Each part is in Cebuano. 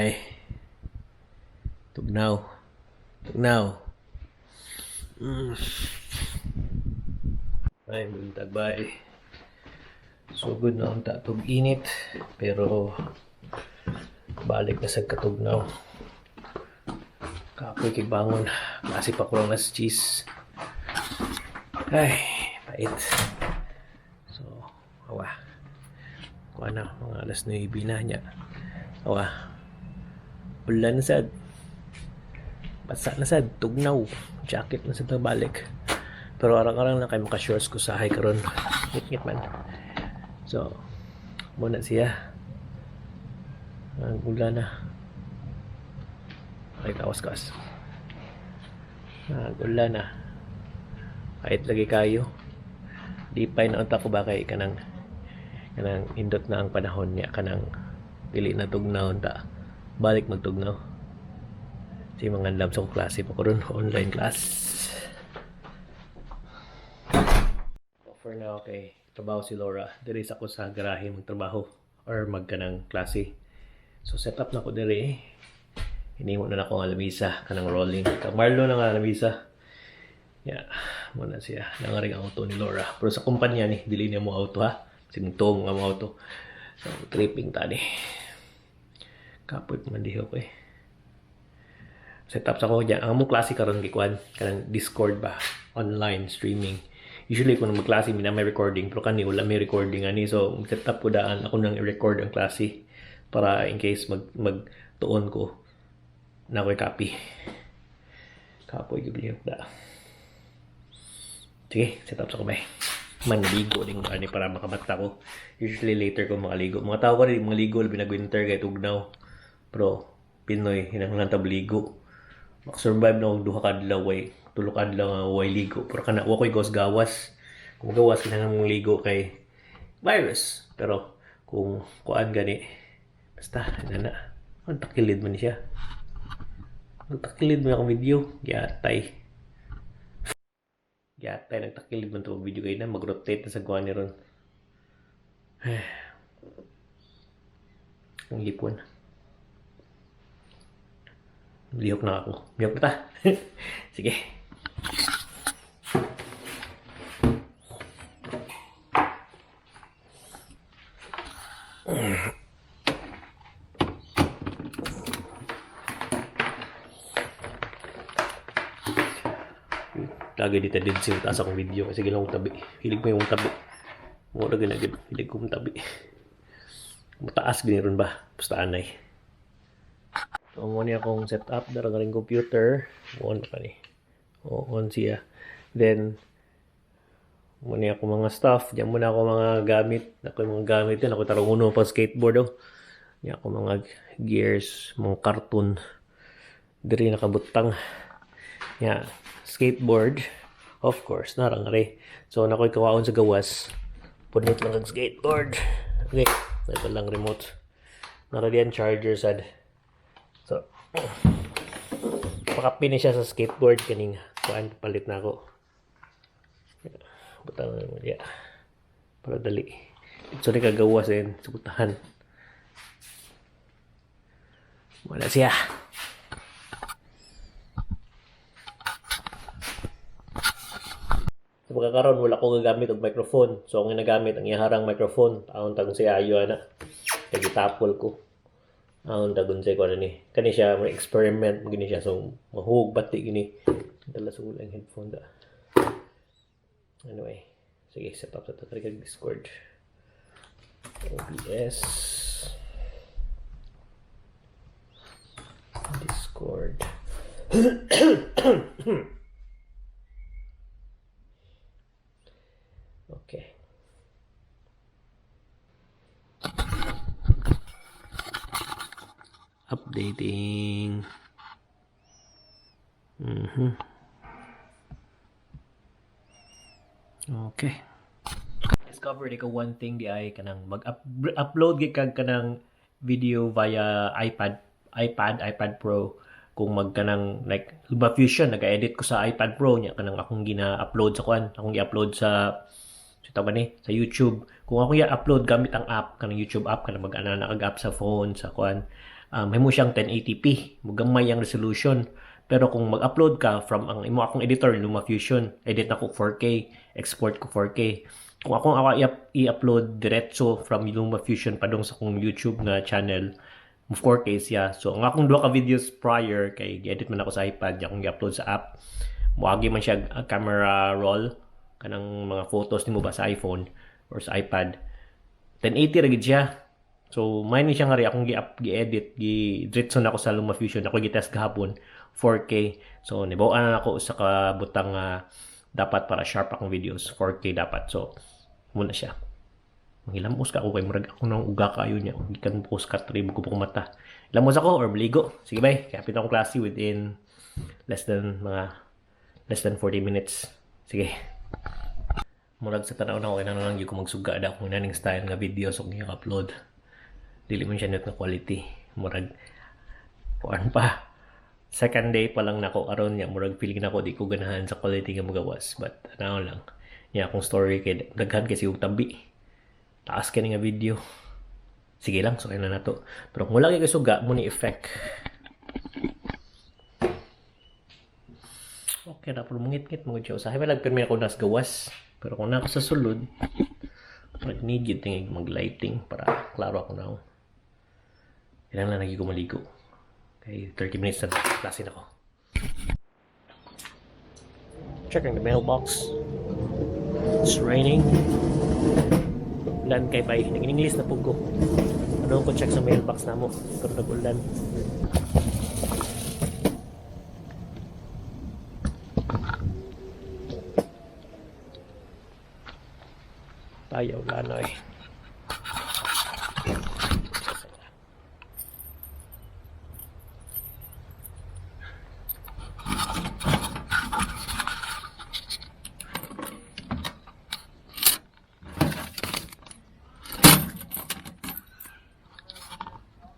Ay. Tugnaw. Tugnaw. Ay, buntag, bye. Sugod na unta tug init, pero balik na sa katugnaw. Kapoy kay bangon. Klase pa ko lang nas cheese. Ay, pait. So, awa. Kuha na, mga alas 9 na niya. Awa. Ulan na sad. Basa na sad, tugnaw. Jacket na sad balik. Pero arang-arang lang kay maka-shorts ko sa high karon. Ngit-ngit man. So, muna siya. Ang ulan na. Ay, kawas-kawas. Nag-ulan na. Kahit lagi kayo. Di pa na unta ko ba kay kanang indot na ang panahon niya, kanang dili na tugnaw ta. Balik magtugnaw. Si mga lab sa klase pa ko ron, online class. For now, okay, trabaho si Laura. Diri sa ako sa garahe magtrabaho or magkanang klase. So set up na ko diri. Hinimo na nako ang lamisa kanang rolling. Ka Marlo na nga lamisa. Yeah, muna siya. Nangaring ang auto ni Laura. Pero sa kumpanya ni, dili niya mo auto ha. Sige tuong nga mo auto. So tripping ta ni. Kapoy pa man diho ko eh. Set up sa ko diyan. Ang among klase karon gikuan kanang Discord ba, online streaming. Usually kung magklase mi na may recording, pero kani wala may recording ani, so set up ko daan ako nang i-record ang klase para in case magtuon ko na ako'y copy. Kapoy gyud lihok da. Sige, set up sa ko bay. Manligo din ko ani para makamata ko. Usually later ko makaligo. Mga tao ko rin maligo labi na winter kay tugnaw. Pero Pinoy hinanglan ta ligo. Makasurvive na og duha ka adlaw way tulo ka adlaw nga way ligo. Pero kana wa ko'y gawas gawas. Kung gawas kinahanglan mong ligo kay virus. Pero kung kuan gani basta na na. Ang takilid man siya. Ang takilid man akong video. Giatay. Giatay nagtakilid man to video kay na mag-rotate na sa kuan ni ron. Ang lipon. Lihok na ako. Lihok na ta. Sige. Lagi dito din siya taas akong video kasi gilang tabi. Hilig mo yung tabi. Mura ginagid. Hilig kong tabi. Mataas gini ron ba? Basta anay. So, mo niya akong setup. Dara nga rin computer. On pa ni. O, on siya. Then, mo niya ako mga stuff. Diyan muna ako mga gamit. Ako yung mga gamit yan. Ako tarong uno pa skateboard. Oh. Diyan ako mga gears, mga karton. Diri nakabutang. Yeah, skateboard. Of course, narang re. So, nakoy kawaon sa gawas. Punit lang ang skateboard. Okay, ito lang remote. Nara diyan charger sad. So, pakapin siya sa skateboard kaning kuan palit na ako. Butang na mo diya. Para dali. So, ni kagawas din sa butahan. Wala siya. Sa pagkakaroon, wala ko gagamit og microphone. So, ang ginagamit, ang iharang microphone, ang tagon siya ayo ana. Kay gitapol ko. Ang tagon siya ko ano ni. Kani siya, may experiment mo gini siya. So, mahug bati gini. Dala sa ulang headphone da. Anyway, sige, set up sa tatrigag Discord. OBS. Discord. Okay. Updating. Okay. Discovered ko one thing di ay kanang mag-upload gid kag kanang video via iPad Pro kung mag kanang like Luba Fusion nag-edit ko sa iPad Pro niya kanang akong gina-upload sa kuan, akong gi-upload sa tama ni sa YouTube. Kung ako i-upload gamit ang app kanang YouTube app kanang mag-ana na kag app sa phone sa kuan, Himo siyang 1080p, mugamay ang resolution. Pero kung mag-upload ka from ang imo, akong editor LumaFusion, edit ako 4K, export ko 4K. Kung akong ako i-upload diretso from LumaFusion padung sa akong YouTube nga channel, 4K siya. So ang akong duha ka videos prior kay gi-edit man ako sa iPad, akong gi-upload sa app. Moagi man siya camera roll kanang mga photos nimo ba sa iPhone or sa iPad. 1080 ra gid siya. So mao ni siya nga ri akong gi-edit, gi-diretso na ako sa LumaFusion. Ako gi-test gahapon 4K. So nibaw-an na ako sa ka butang nga dapat para sharp akong videos, 4K dapat. So mao na siya. Manghilamos ka ako kay murag ako nang uga kayo niya. Gikan ko sa katre ko ko mata. Hilamos ako or maligo. Sige bay, kay hapit akong klase within less than mga less than 40 minutes. Sige. Murag sa tanaw na ako, kaya lang ko magsuga da akong naning style nga video so kung upload. Dili man siya net na quality. Murag kuan pa. Second day pa lang nako karon niya, murag feeling nako di ko ganahan sa quality nga magawas, but tanaw lang. Niya akong story kay daghan kasi yung tabi. Taas kani nga video. Sige lang, so na nato. Pero kung wala kay suga, mao ni effect. Okay na, pero mungit-ngit mo siya. Usahay man lang pirmi ako nas gawas. Pero kung nako sa sulod, murag need yun tingig mag-lighting para klaro ako na ako. Kailangan lang lagi ko maligo. Kay 30 minutes na klase na ko. Checking the mailbox. It's raining. Ulan kay bay. Nag-English na pug ko. Ano ko check sa mailbox namo. Pero nag-ulan. Tayo, ulan na eh.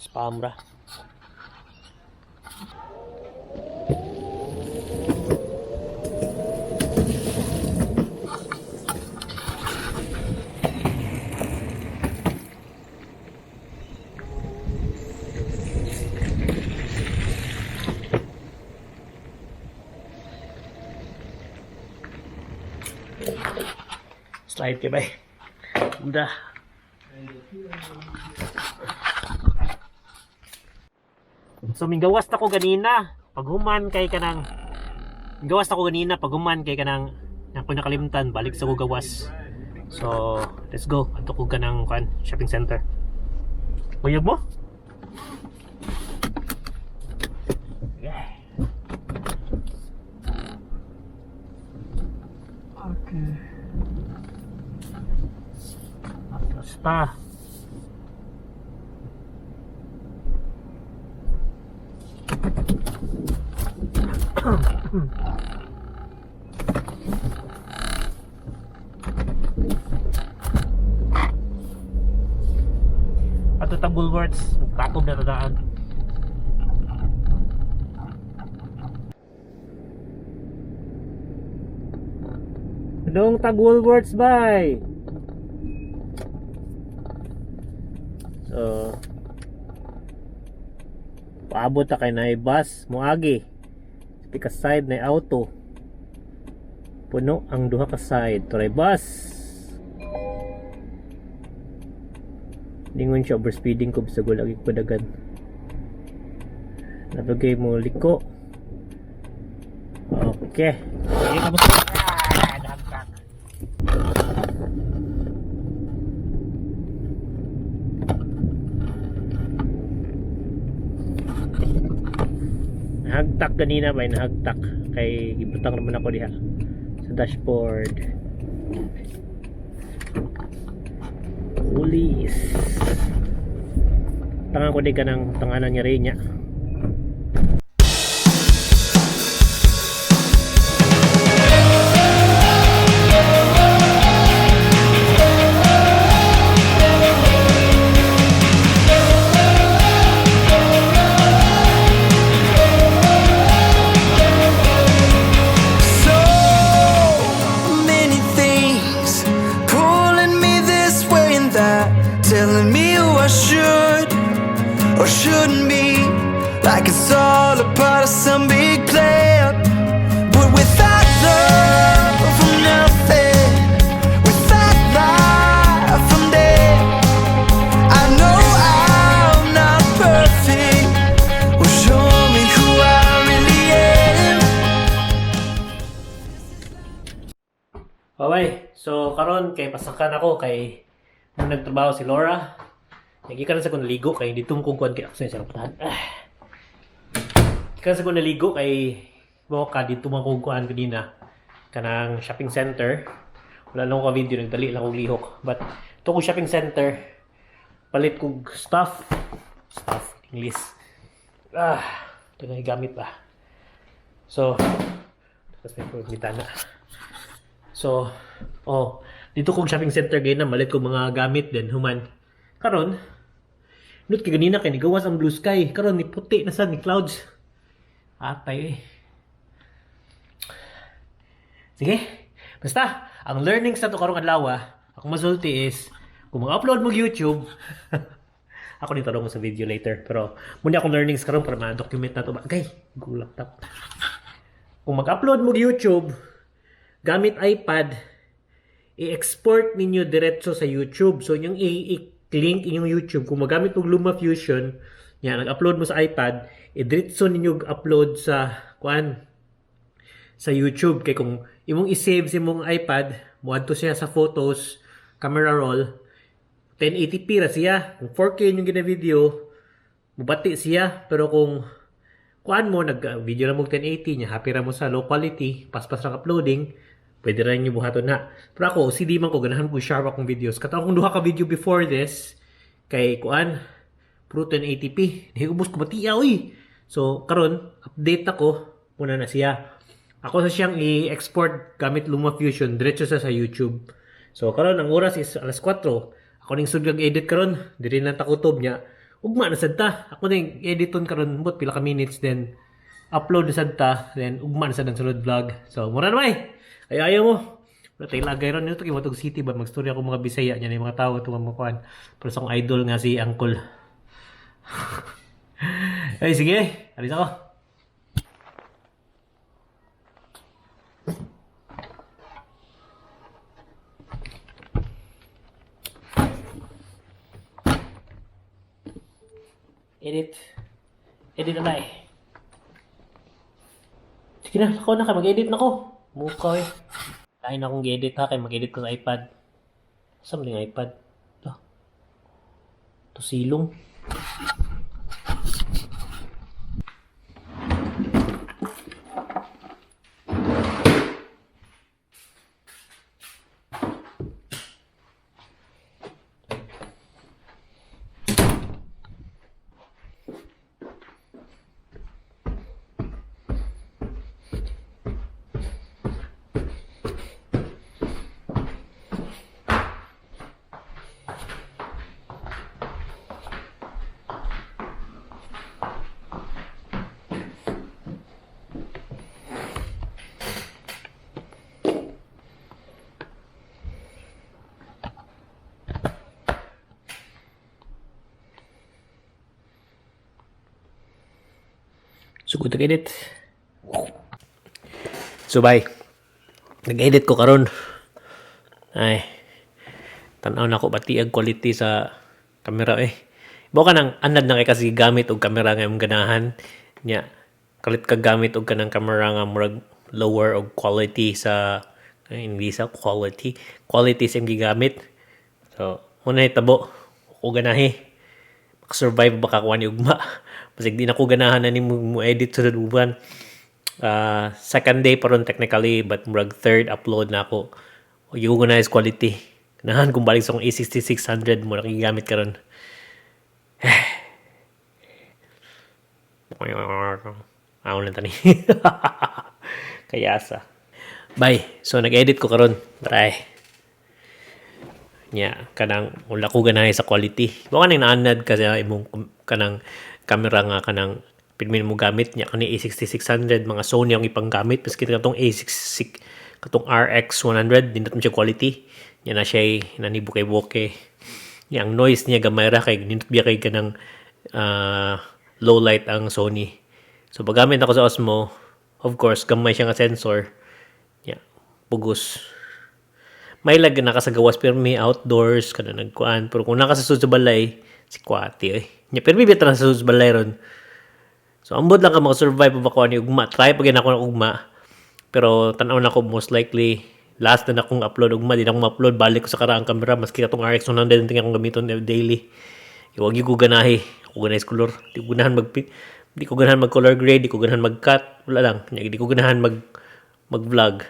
Spam ra. Slide kay bay. Udah. So minggawas na ko ganina. Paghuman kay kanang Gawas na ko ganina paghuman kay kanang ako nakalimtan balik sa ko gawas. So, let's go. Adto ko kanang kan shopping center. Uyab mo? Yeah. Okay. Basta. Ato ta Woolworths, takob na tadaan. Dong tag Woolworths bay. So paabot ta kay naay bus moagi. Pika side na auto. Puno ang duha ka side. Turay bus. Lingon siya, overspeeding ko bisag wala gyud padagan. Nabagay mo liko. Okay. Sige, tapos. Ah, nahagtak. Nahagtak ganina ba, nahagtak kay gibutang naman ako diha sa dashboard. Police. Tangan ko di ka ng tanganan niya rin niya. So many things pulling me this way and that, telling me who I should or shouldn't be. me, like it's all a part of some big plan. But without love, I'm nothing. Without life, I'm dead. I know I'm not perfect. Well, show me who I really am. Okay, so karon kay pasakan ako kay nung nagtrabaho si Laura. Nagikan na sa kong naligo kay dito mo kong kuan kay ako sa sarap. Ah. Gikan sa kong naligo kay mo ka dito man kong kuan kanina kanang shopping center. Wala lang ko ka video, nagdali lang kong lihok. But to kong shopping center, palit kog stuff. Stuff English. Ah, ito na gamit ba. So, tapos may pagmitana. So, oh, dito kong shopping center gayon na malit ko mga gamit din human. Karon, nut kay ganina kay nigawas ang blue sky. Karon ni puti na sad ni clouds. Atay eh. Sige. Basta, ang learnings na to karong adlaw, akong masulti is kung mag-upload mo YouTube, ako ni tarong mo sa video later. Pero muna akong learnings karon para ma-document na to ba. Okay, go laptop. Kung mag-upload mo YouTube gamit iPad, i-export ninyo diretso sa YouTube. So, inyong i-link inyong YouTube. Kung magamit og LumaFusion, yan, nag-upload mo sa iPad, i-diretso ninyo upload sa kuan sa YouTube. Kay kung imong i-save sa imong iPad, muadto siya sa photos, camera roll, 1080p ra siya. Kung 4K inyong gina-video, mubati siya. Pero kung kuan mo, nag-video na mo 1080 niya, happy ra mo sa low quality, paspas lang uploading, pwede ra ninyo buhaton na. Pero ako, OCD man ko, ganahan ko sharp akong videos. Kato akong duha ka video before this, kay kuan, puro 1080p. Nahiubos ko batiya, uy! So, karon update ako, muna na siya. Ako sa siyang i-export gamit LumaFusion, diretso sa YouTube. So, karon ang oras is alas 4. Ako ning sudgang edit karon, diri na takutob niya. Ugma na sad ta. Ako ning editon karon but pila ka minutes, then upload na sad ta, then ugma na sad ang sunod vlog. So, mura na bay. Ay ayaw mo. Wala tayo lagay ron nito kay Matug City ba magstorya ako mga Bisaya niya mga tao itong mga kuan. Pero sa akong idol nga si Uncle. Ay sige, alis ako. Edit. Edit na eh. Sige na, ako na ka. Mag-edit na ko. Mukha eh. Lain akong gi-edit ha, kay mag-edit ko sa iPad. Saan mo yung iPad? Ito. Ito silong. Sugod nag-edit. So bye. Nag-edit ko karon. Ay. Tan-aw na ko bati ang quality sa camera eh. Bo ka nang anad na kay kasi gamit og camera nga imong ganahan nya. Kalit ka gamit og kanang camera nga murag lower og quality sa ay, hindi sa quality quality sa imong gigamit. So, muna hitabo ko ganahi. Makasurvive ba ka kuha ni ugma? Basig di na ko ganahan na ni mo edit sa uban. Second day pa ron technically, but murag third upload na ako. Yung na is quality. Ganahan kung balik sa akong A6600 mo nakigamit karon. Ako lang tani. Kayasa. Bye. So nag-edit ko karon. Try. Nya kanang wala ko ganahe sa quality. Wa kanang naanad kasi imong kanang camera nga kanang pirmi mo gamit niya kani A6600, mga Sony ang ipanggamit maski katong A66, katong RX100, dindot mo siya quality niya na siya nani bukay-buke niya. Ang noise niya gamay ra kay nindot biya kay kanang Low light ang Sony. So paggamit ako sa Osmo, of course, gamay siya nga sensor. Yeah, pugos. May lag na ka sa gawas pero may outdoors kana nagkuan, pero kung naka sa sud sa balay sikwate eh. Nya pero bibit na sa sud sa balay ron. So ambot lang ka maka-survive pa ba ko ani ugma. Try pa gyud ako ng ugma. Pero tan-aw na ko, most likely last na akong upload ugma, di na akong ma-upload, balik ko sa karaang camera, maski katong RX 100 tingnan akong gamiton daily. Wag ko ganahi. Ako ganahi sa color. Di ko ganahan mag color grade, di ko ganahan mag cut, wala lang. Di ko ganahan mag vlog.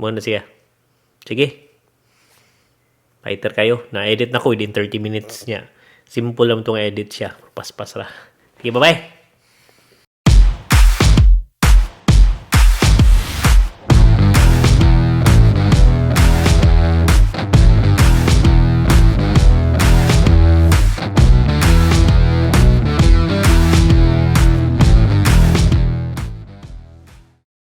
Mao na siya. Sige. Fighter kayo. Na-edit na ko within 30 minutes niya. Simple lang itong edit siya. Paspas ra. Sige, bye-bye!